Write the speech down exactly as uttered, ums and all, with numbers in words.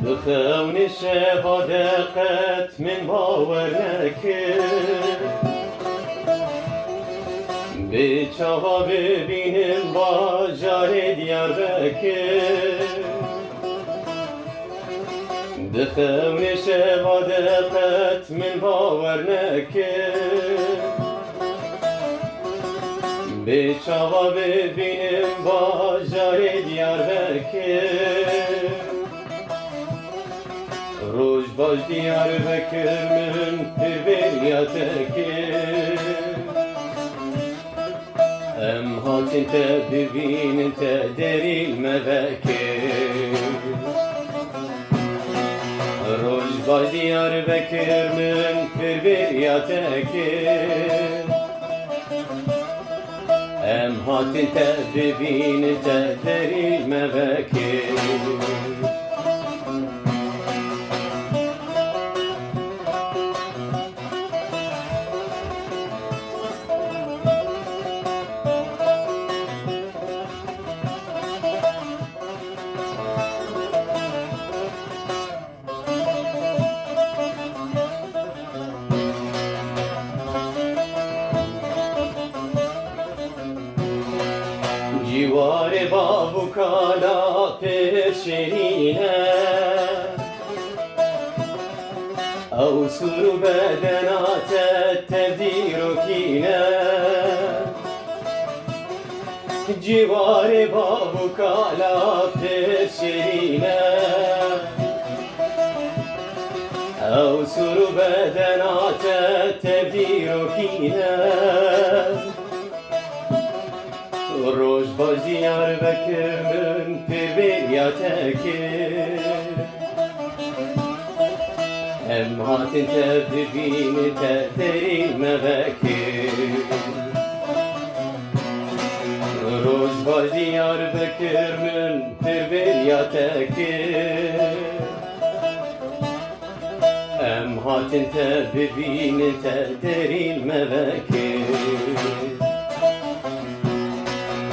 Di xewnê şeva de qet min bawer nekir, bê çawa bibînim bajarê Diyarbekir. Di xewnê şeva de qet min bawer nekir, bê çawa bibînim bajarê Diyarbekir. Roj baş Diyarbekir, min pir bêriya te kir. Em hatin te bibînin, te derî me vekir. Roj baş Diyarbekir, min pir bêriya te kir. Em hatin te bibînin, te derî me vekir. Cîwarê bav û kala pêşênî ne, ew sûr û bedena te tev dîrokî ne. Cîwarê bav û kala pêşênî ne, ew sûr û bedena te tev dîrokî ne. Roj baş Diyarbekir, min pir bêriya te kir. Em hatin te bibînin, te derî me vekir. Roj baş Diyarbekir, min pir bêriya te kir. Em hatin te bibînin, te derî me vekir.